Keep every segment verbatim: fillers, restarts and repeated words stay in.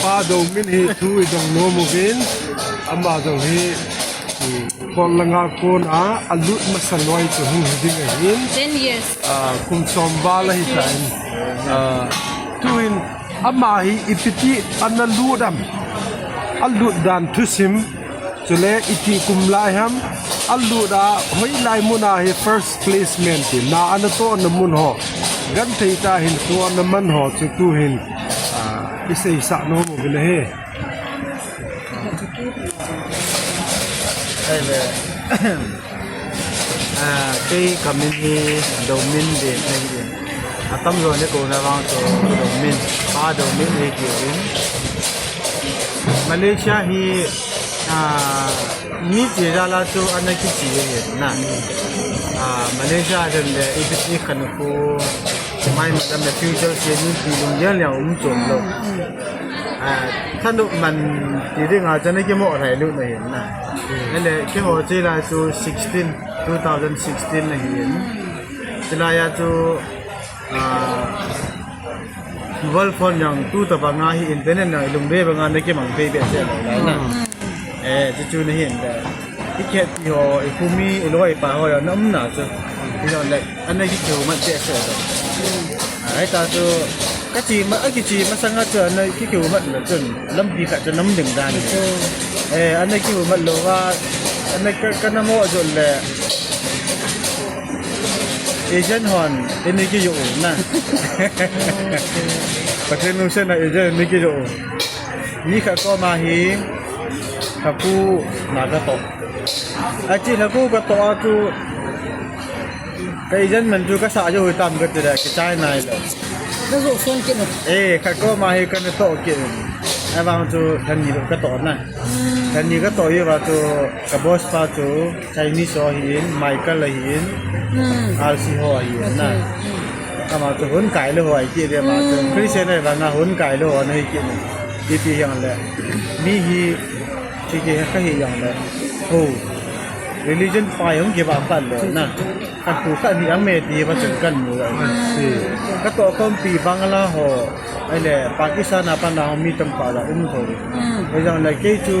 Pa Domin hi thu i dong nom uvin, ama jong hi, um, Kol langa kona alut masa loi chu hung hi ding ahin. Ten years. Ah, kum som val ahi tan. Ah, tuin ama hi ipi ti ana lut am. Alut dan thusim. Chule iti kum lai ham. Alut a hoilai muna hi first placement ti. Na ana tohna mun ho. Genthei tah in tohna man ho chu tuhin. Ah, i seisah nom uvin ahi. Ahile, ah, kei ka min hi Domin Deng ahi. Atamjo in kou na vang chu Domin, Pa Domin ahi kiti uvin. Malaysia hi, ah, mi chih jal a chu ana kichi ahi na. Ah, Malaysia jong le ipi ti khankho, mai ma lam le future se ni ti lunggel a um chom lou. Ah, thanop man ti ding a chu ana kimo lhai lut na ahi na. Ahile, keiho chilai chu sixteen, two thousand sixteen na ahi. Chilai a chu, ah, mobile phone jong tu tabang a hi internet jong ilunglhai bang a ana kimang pei behseh lou lai na. Eh, chu chu na ahin da. I khet ti ho, i khu mi, i loi pa ho jong na um na chu. Ti jong le, ana kikiu mat behseh lou. Ahi ta chu, ka chi ma, a kichi masang a chu, ana kikiu mat na chun, lampi khat chu nam ding dan. Eh, ana kiu mat lou va, ana ka, ka na mo jol le. Agent hon, ini kiyo na. Pathen lungset na agent ini kiyo. Ni khat koma hi, ka pu na ka toh. Achi lhaku ka toh a chu, ka agent man chu ka sa jo hui tam ka ti le, kichai nai lou. Na jo son kit na. Eh, khat koma hi ka na toh kit. Ahivang chu, lha ni ka toh na. Hmm. Lha ni ka toh hi va chu, ka boss pa chu, Chinese ho ahin, Michael ahin, Hmm. R C ho ahin na. Okay. Hmm. Ama chu hun kai lou ho ahi kit le ama chu. Hmm. Christian ahi vang a hun kai lou ho ana hi kit na. Ipi hijongle. Mi hi, chi ki ka hi jongle. Oh. Religion pa jong kiva phat lou na. Khat khu khat hi ang me ti va chun kan mu lou. Hmm. Ka toh khompi Bangla ho. Ahile Pakistan a pat na ho mi tam pa la um tho. Hmm. Hijongle kei chu,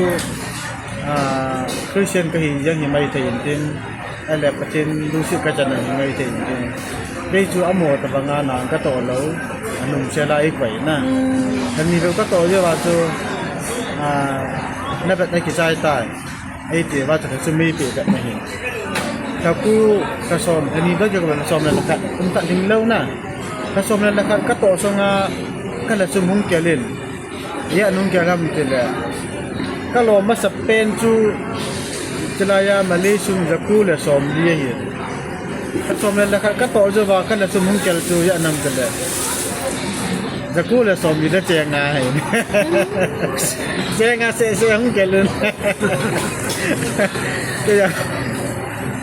ah, Christian ka hi jeng hi mai thei in tin. Ahile Pathen lungset ka chan a hi mai thei in tin. Kei chu amo tabang a na ka toh lou, anung sela i koi na. Hmm. Lha ni bep ka toh jeh uva chu, ah, na bet na kichai tai. Ei ti uva chu ka chu mei pe bet na hi. Lhaku lha som, lha ni bep ka toh, lha som le lha khat, kum khat ding lou na. Lha som le lha khat ka toh sung a, ka lha sum hung kel in. Ijat nung kel ham ti le. Ka lom masa pen chu, chilai a Malay sum ja ko le som li ahi. Ka som le lha khat ka toh jou va ka lha sum hung kel chu ijat ham ti le. Ja ko le som li le cheng nga ahi. Cheng nga seh seh hung kel un. Kei a,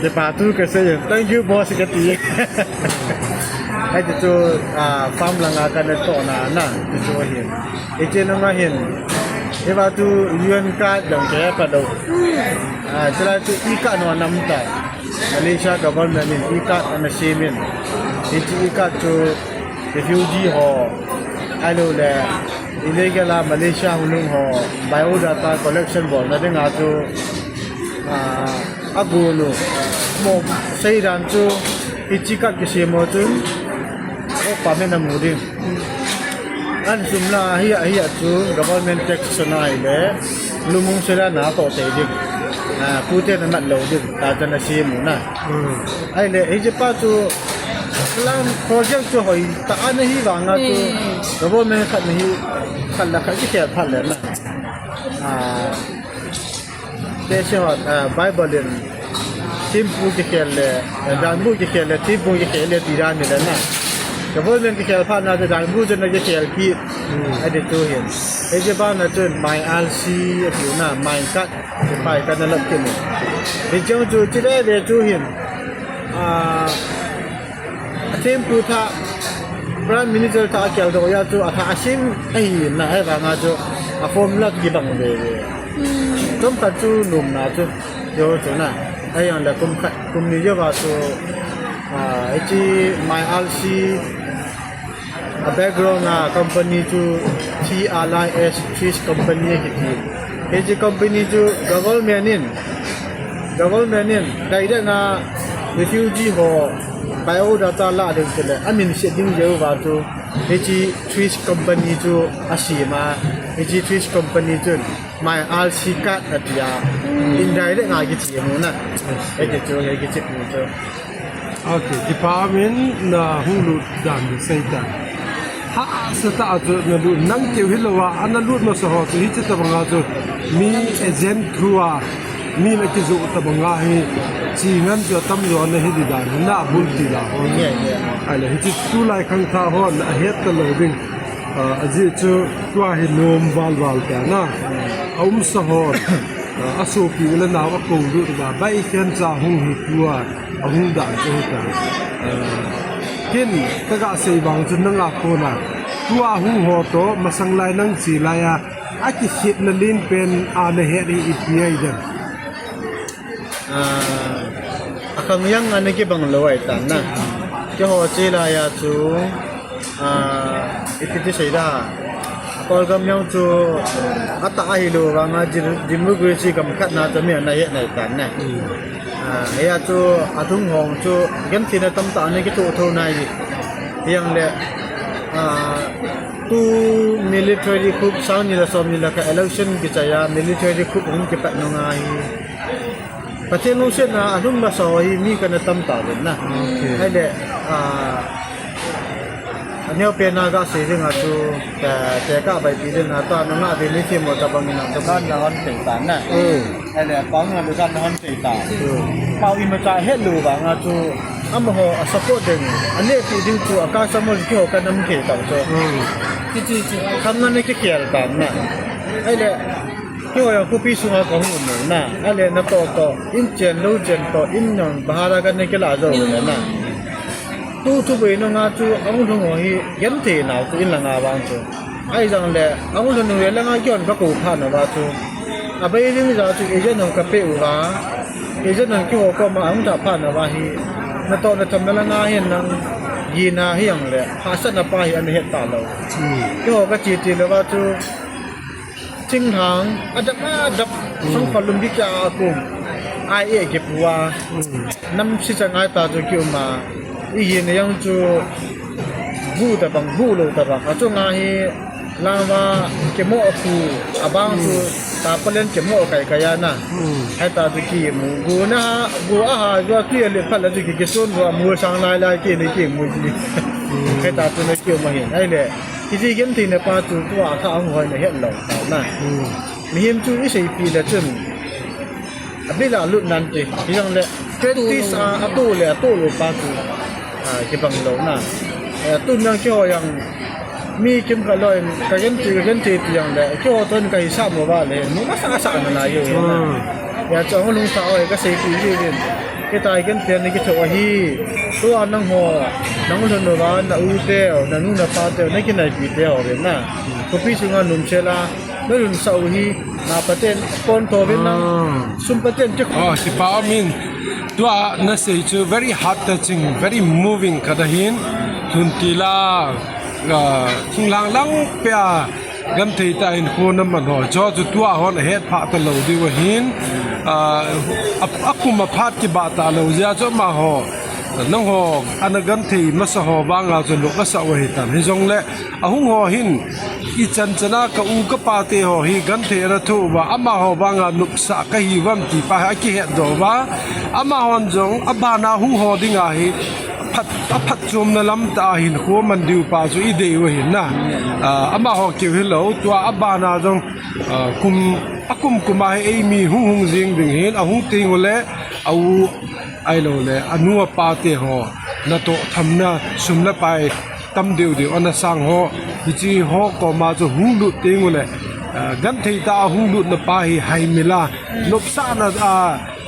kei pa tu ka sei, "Thank you, boss," ka ti. Ahi ti chu, ah, farm langa ka na toh na, na, ti chu ahi. Hiche nung a hin, hiva chu U N card dang kei pa dou. Ah, chulai chu e-card ho ana um tai. Malaysia government in e-card ana sem in. Hiche e-card chu refugee ho, ahilou le illegal a Malaysia hung lhung ho, biodata collection bolna dinga chu, ah, agon u. Mo seidan chu, hiche card kisem ho chun, work permit amu ding. An sum la hi, hi a chu government tax sona ahile, lum hung sela natoh tei ding. Ah, pute na mat lou ding, tah chu ana sem u na. Hmm. Ahile, hiche pa chu, plan project chu hoi tah ana hi vang a chu, Hmm. government khat na hi, khat le khat kikhel phat le na. Ah, Te se ho, ah, Bible in, thempu kikhel le, ah, danbu kikhel le, thempu kikhel le, ti dan ni le na. Government kikhel phat na, te danbu chu ana kikhel kit. Hmm. Ahi ti chu hin. Hiche bana chun, my R C, ati u na, my card, ti pa hi ka na lap kit ni. Hiche chu, chule le chu hin. Ah, Thempu thah, Prime Minister thah a keldoh a chu, athah a sem ahi na, ahivang a chu, a form la kibang veve. Hmm. Chomkhat chu nomna chu, jo chu na, ahi ang le kum khat, kum ni jo va chu, ah, hiche my R C, A background a company chu T R I S, Tris company akiti. Hiche company chu government in, government in direct a refugee ho biodata la ding chule amin se ding jeh uva chu hiche Tris company chu asem a, hiche Tris company chun My R C card atia, indirect a kichemu na. Hiche chu, hiche chu. Okay, kipa umin, na hung lut dan ni seita. Hahsa tah a chu na lut, nang keu hilouva, ana lut masa ho chu hiche tabanga chu mi agent through a, mi na kijoh tabanga hi, chi ngan chu atamjo ana hi di dan, na bul ti la ho. Yeah, yeah. Ahile, hiche tulai khangthah hon ahet talou ding. Ah, ajeh chu tua hi nom valval ta na. Aumsa hon, ah, asopi u le nao akou lut uva, bai khen cha hung hi tua. Ahung dan chu hita. Eh, ken kaga sei vang chu nanga kona. Tua hung ho toh, masang lai nang che lai a, akikhetna len pen a nahet hi ipi ahi dem? Ah, akhang jang ana kibang lou ahitan na. Keiho che lai a chu, ah, ipi ti sei da. Kawlgam jong chu atah ahilou vanga, dem-, democracy gam khat na chu mi ana het nai tan na. Hmm. Ah, hia chu alhung hong chu gentheina tamtah ana kithoh thou nai. Hijongle, ah, tu military coup, sang ni le som ni le khat election kichai a military coup hung kipat nung ahi. Pathen lungsetna alhung masa ho hi mi kana tamtah uvin na. Okay. Ahile, ah, aneopen a gasei ding a chu, te, tekah vaipi ding a, tua nungah vin ni themmo tabang in a, dukan na hon thei tan na. Mm. Ahile, pau na dukan na hon thei tan. Mm. Pau imacha hetlou vanga chu, amaho a support ding, anehpi ding chu, a customer keiho kana um thei tau chu. Mm. Kiti chu, khamna na kikhel tan na. Ahile, Keiho jong khopi sunga kahung um u na, ahile natoh toh, in chen lou chen toh, in jong bhara kana kila jou u na. Tu chu boi nunga chu ahung lhung ho hi genthei nau chu in langa vang chu. Ahijongle ahung lhung u le langa kihon kakou phat nauva chu. Abai ding jeh chu agent ho kapeh uva. Agent ho keiho koma ahung thah phat nauva hi. Natoh nachamna langa hin nang gina hijongle hahsatna pa hi ana het talou. Hmm. Keiho kache ti louva chu. Thinglhang, adap, adap, hmm, sangkhol lum kicha a kum. Ai e kipu a. Hmm. Nam si chang ai ta chu kium a. Igin jong chu bu tabang, bu lou tabang. Achunga hi lama kimo a pu, abang chu, hmm, tarpaulin kimo a kai kai a na. Hmm. Hita chu kimu. Gu na, gu a ha, gu a tui a le phat la chu ki, kisun gu a mu sang lai lai ki ni kimu ni. Hmm. Hita chu na kium ahin. Ahile. Hiche gentheina pa chu tua kha ahung hoi na het lou tau na. Hmm. Mihem chu iseipi le chun. Abil a lut nante. Hijongle practice a, atoh le, atoh lou pa chu. A, kibang lou na. Eh, tun jong keiho jong. Mi kimkhat lou in, kagenthei, kagenthei ti jongle. Keiho toh kahisap mo vale. Mu masang asang na na jo. Hmm. Hia chu ahung lhung sa oi, kaseipi ji vin. Hitia hi genthei na kithoh ahi. Tua nangho, nang lhun uva, na u teu, nanu napa teu, nakinaipi teu, vin na. Khopi sunga numsel a, nalhun sah u hi, na paten, pon tho vin na. Ah. Sum paten chu. Oh, kipa umin. Tua nasei chu very heart touching, very moving khat ahin. Lhun tila, ah, thinglhang lang pia. Genthei tah a hinkho naman ho, chu chu tua hon ahet phah talou diu ahin, a, a, akum aphat kibah talou jeh a chu amaho, nangho, ana genthei masa ho vanga chu lung asa u ahitan. Hijongle, ahung ho hin, ichan chan a ka u ka pa te ho hi genthei ana thoh uva, amaho vanga nopsah kahi uvam ti pa hi akihet doh uva, amahon jong, abana hung ho dinga hi, Aphat, aphatchomna lam tah a hinkho man diu pa chu idei u ahin na. Ah, amaho keu hilou, tua abana jong, ah, kum, akum kum a hi eimi hung hung jing ding hin, ahung teng ule, a u, ahilou le, anu apa te ho, natoh thamna, sum le pai, tam deu deu, ana sang ho, hiche ho koma chu hung lut teng ule, ah, genthei tah a hung lutna pa hi haimil a, nopsahna a,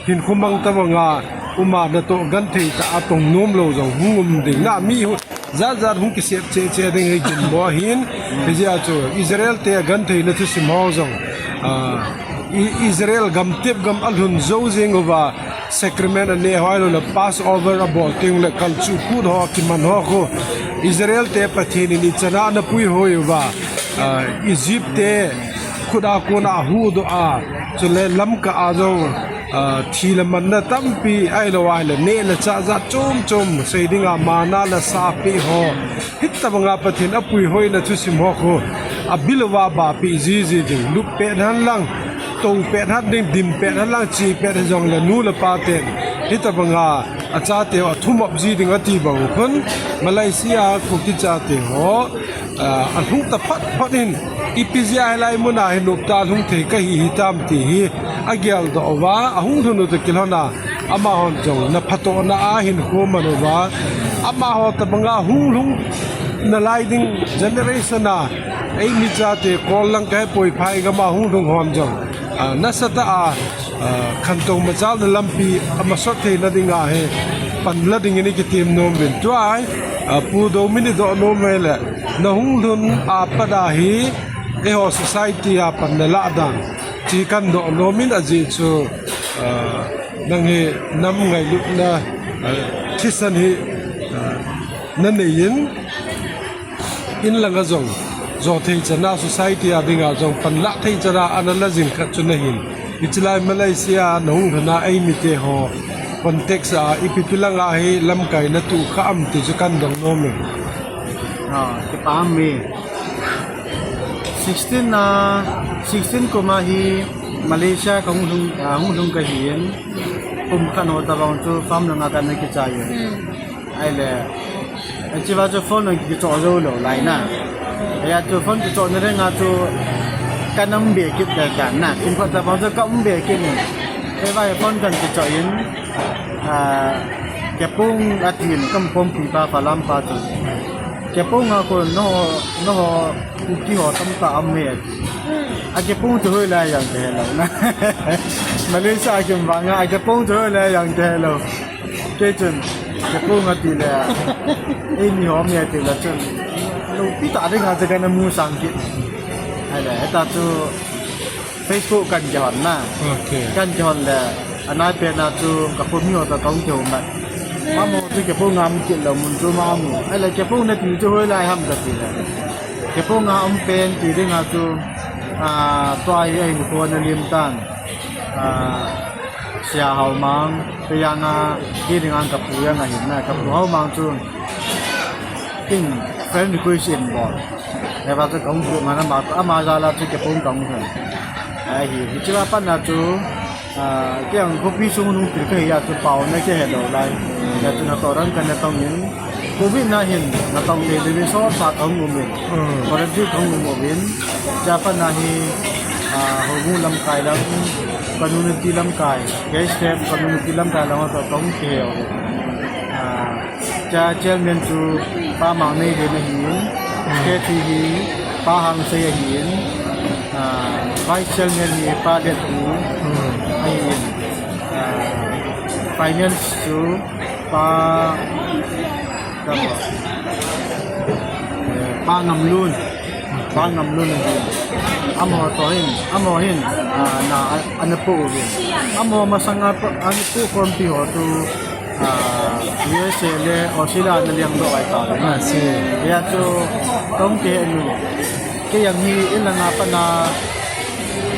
Hinkho mang tabanga, uma natoh genthei tah a tong nom lou jong hung um ding. Na mi hu, jat jat hung kisep cheh cheh ding hi ginmo ahin. Hijeh a chu Israel te gentheina thusim ho jong, ah, I-, Israel gam tep gam alhun jou jeng uva, Sacrament aneh ho, ahilouleh Passover abol teng uleh kalchuh kut ho, kiman ho khu Israel te Pathen in ichan a ana puihoi uva, ah, Egypt te khut a kona ahuhdoh a, chule Lamka a jong, ah, thi le manna tampi, ahilou ahileh neh le chah jat chom chom, sei dinga manna le sa apeh ho, hitabanga Pathen apuihoina thusim ho khu abil uva bapeh jiji ding, lup pet hen lang, tou pet hen ding, dim pet hen lang, che pet hijongle nu le pa ten hitabanga achateu athumop ji ding ati bang khun, Malaysia Kuki chate ho, ah, alhung ta phot phot in, ipi jeh a hilai muna hi noptah lhung thei kahi hitam ti hi ageldoh uva, ahung lhun u toh kilhon a, amahon jong na phatohna a hinkho aman uva, amaho tabanga hung lhung nalai ding generation a, eimi chate kol lang kahe poi, phai gam a hung lhung hon jong, ah, nasatah a, ah, khantou machalna lampi amasot theina dinga hi panla dingin ikitem nom uvin. Tua, ah, Pu Domin idoh nom u hileh, nahung lhun a pat a hi eiho society a pan nalah dan chi kahin doh nom in, ajeh chu, ah, nang hi nam ngailutna, ah, thisan hi, ah, nanei in, in langa jong, jo thei chan a, society a dinga jong panlah thei chan a ana la jing khat chu nahin. Hiche lai Malaysia a nahung lhun a eimite ho context a ipi pi langa hi lamkai natoh kha am ti chu kahin dong nom e. Ah, kipa um e. Sixteen na, sixteen kum a hi Malaysia kahung lhung, ah, hung lhung kahin, kum khat ho tabang chu farm langa kana kichai e. Hmm. Ahile, hichea chu phone jong kichoh jou lou lai na. Hia chu phone kichohna dinga chu kana um be kit le tan na. Kum khat tabang chu ka um be kit in. Hiva hi phone kana kichoh in, ah, Kepung atin, ka umkhompi pa Falam pa chu. Kepung a kon, nangho, nangho Kuki ho tamtah aum e ati. A Kepung chu hoilai ham kahe lou na. Malaysia a kium vanga, a Kepung chu hoilai ham kahe lou. Kei chun, Kepung ati le, eini ho um e ati le chun, loupi tah dinga chu kana mu sang kit. Ahile, hita chu Facebook kana kihon na. Okay. Kana kihon le, anaipen a chu ka khomi ho toh kahung kihoumat. Amaho chu Kepung a um kit lou, mun chu ama amu. Ahile, Kepung nati chu hoilai ham kati le, Kepung a um pen ti dinga chu, ah, tua hi ahinkho ana lim tan. Ah, Sia Haomang, Peyang a, hi dinga ka pu jeng ahin na, ka pu Haomang chu, ken friend request in bol. Hiva chu kahung pu man ama, ama jal a chu Kepung kahung lhun. Ahi, hichea pat na chu, ah, kei jong khopi sung hung pil kahi a chu pao ana kihe lou lai. Hia chu natoh dang kana tong in, Covid na hin natong thei lou vin sot sa kahung um in. Hmm. Quarantine kahung um uvin. Chea pat na hi, ah, houbung lamkai lang, community lamkai, K S F community lamkai lang toh kahung kihe uvin. Ah, chea chairman chu Pa Mangneilen ahin, secretary hi Pa Hangsei ahin, ah, vice chairman hi Pa Letpu, hmm, ahin, ah, finance chu Pa, eh, Pa Ngamlun. Pa Ngamlun ahin. Amaho toh hin, amaho hin, ah, na, ana pu uvin. Amaho masanga pa, ana pu khompi ho chu, ah, U S A le Australia ana lengdoh ahi tai. Ah, si. Hia chu, tong te nu. Kei jong hi, in langa pat na,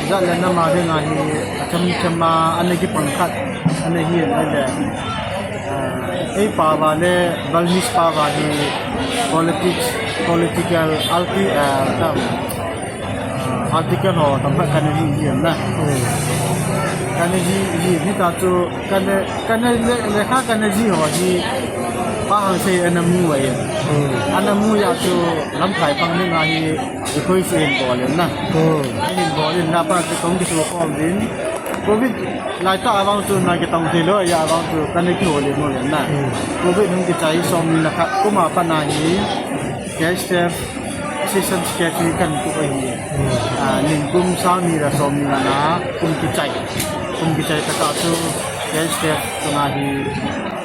jat le nam a dinga hi, achem chem a, ana kipang khat, ana hi, ana le. Ah, ei pao va le, Burmese pao va hi, politics, political, arti-, ah, tam, ah, article ho, tam khat kana hi, hi na. Hmm. Kana hi, hi, hita chu, kana, kana le, lekha kana hi ho hi, Pa Hangsei ana mu ahi. Hmm. Ana mu jeh a chu, lamkai pang dinga hi, request ahin bol in na. Hmm. Ahin bol in na pa chu kahung kisu khom uvin. Covid lai tah a vang chu na kitong thei lou, hia vang chu kana kihoulim uvin na. Hmm. Covid hung kichai somni le khat kum a pat na hi K S F Assistant Secretary kana tu ahi. Hmm. Ah, nikum sangni le somni le nga kum kichai. Kum kichai tah a chu K S F chunga hi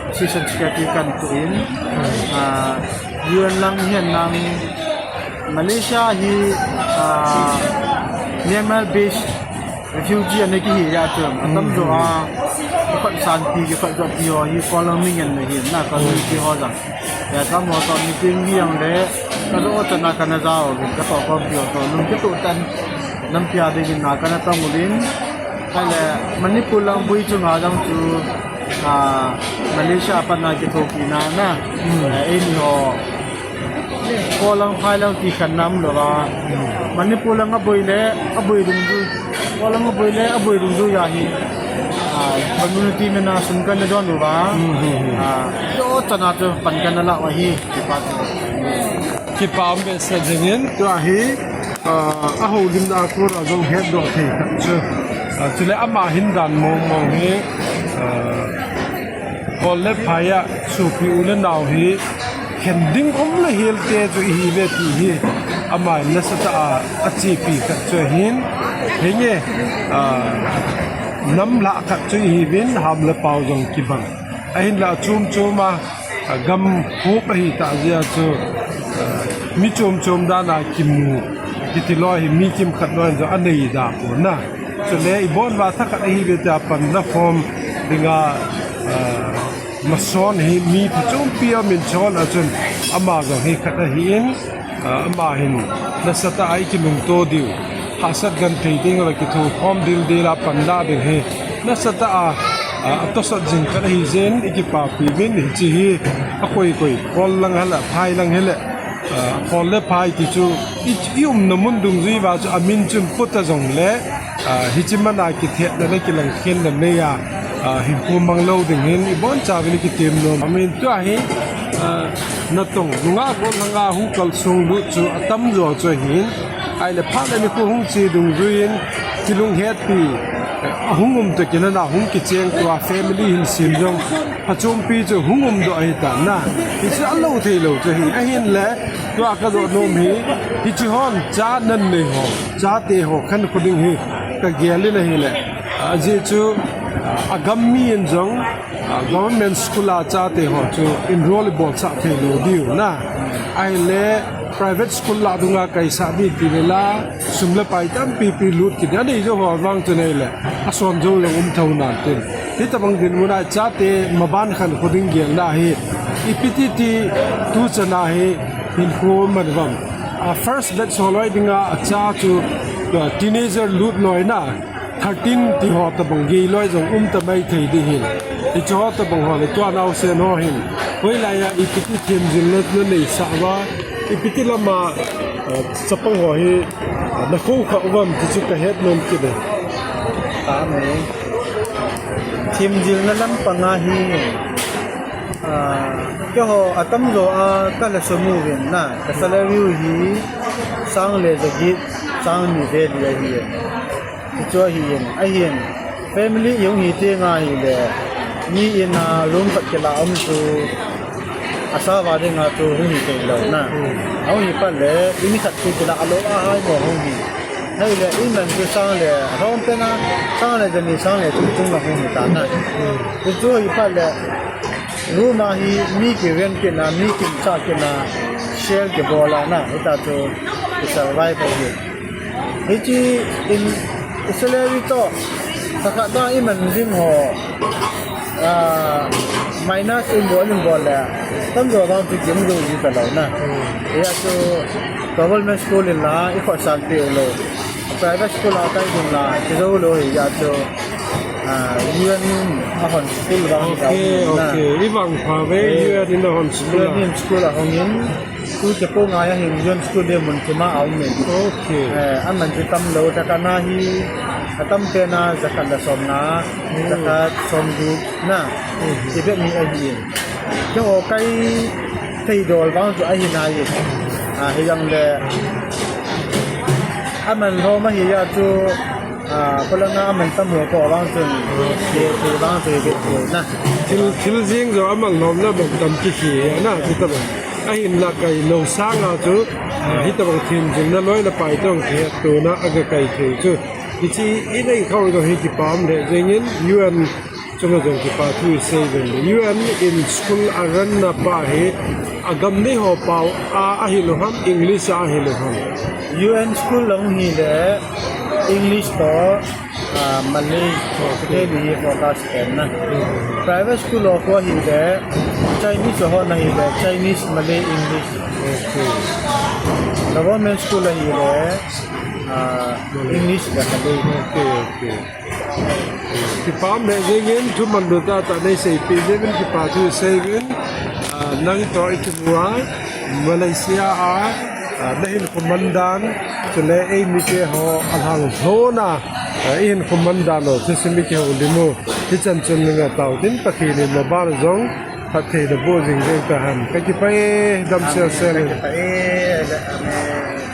Assistant Secretary kana tu in. Hmm. Ah, U N lang hihen lang Malaysia hi, ah, Myanmar based refugee ana kihi jeh chun, atamjo a, Khat sanpi, khat jotpi ho hi, Kol lang mi ngen na hi, na Kol lang mi ho jang. Ya, ka mo to meeting hi jang le, ka jo chana ka na jao, ka to ko pi to, lung ke to tan, nam pia de na ka na tong ulin. Ka le, Manipur lang bui chu nga jang chu, ah, Malaysia pa na ki to ki na na. Hmm. Eh, ei ni ho. Kol lang phai lang ti khan nam lo va. Manipur lang a boi le, a boi dung du. Kol lang a boi le, a boi dung du ya hi. Ah, community me na sun kan don lo va. Hmm, hmm, hmm. Ah, jo chana chu pan kan la wa hi. Kipa chu. Kipa um behseh jingin. Tua hi, ah, a ho lim da ko ra jong het do thei khat chu. Ah, chule ama hin dan mong mong hi. Ah, Kol le phai a, sopi u le nao hi, khen ding um le hel te chu i hi ve ti hi, ama in nasatah a, a chepi khat chu ahin, henge, ah, nam lah khat chu i hi vin, ham le pau jong kibang. Ahin la chom chom a, a gam hup ahi ta jia chu, ah, mi chom chom dan a kimu, kiti lo hi mi kim khat lo in jong a nei da pon na. Chule i bon va thakhat ahi ve ta pan la khom dinga, ah, mason hi mi phachompi a min chol a chun ama jong hi khat ahi in, ah, ama hin nasatah a i kilungto diu. Hahsat gan thei ding la kitho khom dil dil a pan la ding hi nasatah a, ah, a tosot jing khat ahi jin i kipapi vin hichi hi a koi koi Kol lang hala phai lang hele. Ah, Kol le phai ti chu i, i umna mun dungjui va chu a min chun put a jong le, ah, hichi man a kithetna le kilang khenna nei a, ah, hinkho mang lo ding hin i bon cha vin i kitem nom. A min tua hi, ah, natong nunga Kol langa hung kal sung lut chu a tam jo chu hin, ai le phat le ni khu hung chi dungjui in kilung hetpi, eh, a hung um to kinana hung kicheng tua family hin sim jong phachompi chu hung um doh ahi ta na. Hichu a lo thei lo chu hi. Ahin le, tua ka doh nom hi, hichi hon, cha nan nei ho, chate ho khankho ding hi, ka gel in ahi le. Ajeh chu, a gam mi in jong, ah, government school a chate ho chu enroll i bolsah thei lo diu na. Ahi le, private school lah dunga kaisah di ti le la, sum le pai tampi pi lut kit a nei jo ho vang chu nei le, a son jo jong um tho nan tin. Hitabang dinmun a chate maban khankho ding gelna hi, ipi ti ti tu chana hi hinkho man vam. A first batch ho loi dinga a cha chu, ah, teenager lut loi na, thirteen ti ho tabang gei loi jong um ta mai thei ding hin. Hichu ho tabang ho le tua naosen ho hin. Hoilai a ipi ti themjilna na neisah uva, ipi ti lama, ah, chapang ho hi, ah, na khoukhah uvam ti chu ka het nom kit e. Amen. Themjilna lampang a hi, ah, keiho atamjo a ka lhasam uvin na, ka salary u hi sang le jaget, sang ni vel ahi e. Hichu ahin, ahin, family i hung hi tenga hile, mi in a room khat kila um chu, a sava dinga chu hung hi thei lou na. Hmm. A hung hi phat le, i mi khat chu kila lou a hai mo hung hi. Ahile, i man chu sang le, a hom pen a, sang le jani, sang le chung chung na hung hi ta na. Hmm. Hichu hi phat le, room a hi mi ki rent kit na, mi ki cha kit na, share kibol a na, hita chu ki survive ahi. Hichi in i salary toh, thakhat a i man jing ho, ah, minus in bol in bol le, tamjo vang chu kim jo ji ta lou na. Hmm. Hia chu government school in la, i khosah peh lou. Private school a kai ding la, ki jo lou hia chu, ah, U N in a hon school vang hi ta na. Okay, okay. I vang pha ve, eh, U N in a hon school a. U N in school a hong in. School kipah ngai a hin U N school le mun kima a um in. Okay. Eh, aman chu tam lou, thakhat na hi, atam pen a, jakhat le som nga, hmm, jakhat som gup na. Hmm. Ti bep ni ahi in. Keiho kai thei dol vang chu ahi nai in. Ah, hijong le, aman lhom ahi a chu, ah, kolanga aman tam ho ko vang chun, ke, ke vang chu ke, ke na. Thil, thil jing jo aman lhom na bang tam ki hi na, chu ta bang. Ahin la kai lou sanga chu, ah, hitabang themjilna loi le pai tong kihetona a ga kai thei chu. Hichi i nei khau jong hi kipa um le jeng in U N chunga jong kipa thu i sei ven le. U N in school a run na pa hi a gam nei ho pau a ahi lou ham, English a ahi lou ham? U N school lang hi le English toh Ah, Malay, okay, hi focus kena. Private school ho khu ahile, Chinese ho na hile, Chinese, Malay, English. Okay. Government school ahile, ah, English le Malay. Okay, okay. Kipa um lheh jengin, thuman lut tah tah nei seipeh jeh uvin kipa thu sei uvin, ah, nang toh i kimu a, Malaysia a, ah, na hinkho man dan, chule eimite ho alhang lhona, ah, i hinkho man dan u, thusim i kihoulim u. Hichan chun nang a tao tin Pathen in maban jong phatthei naboh jing jeng tahen. Ka kipah e, damsel sel in. Ka kipah e, amen.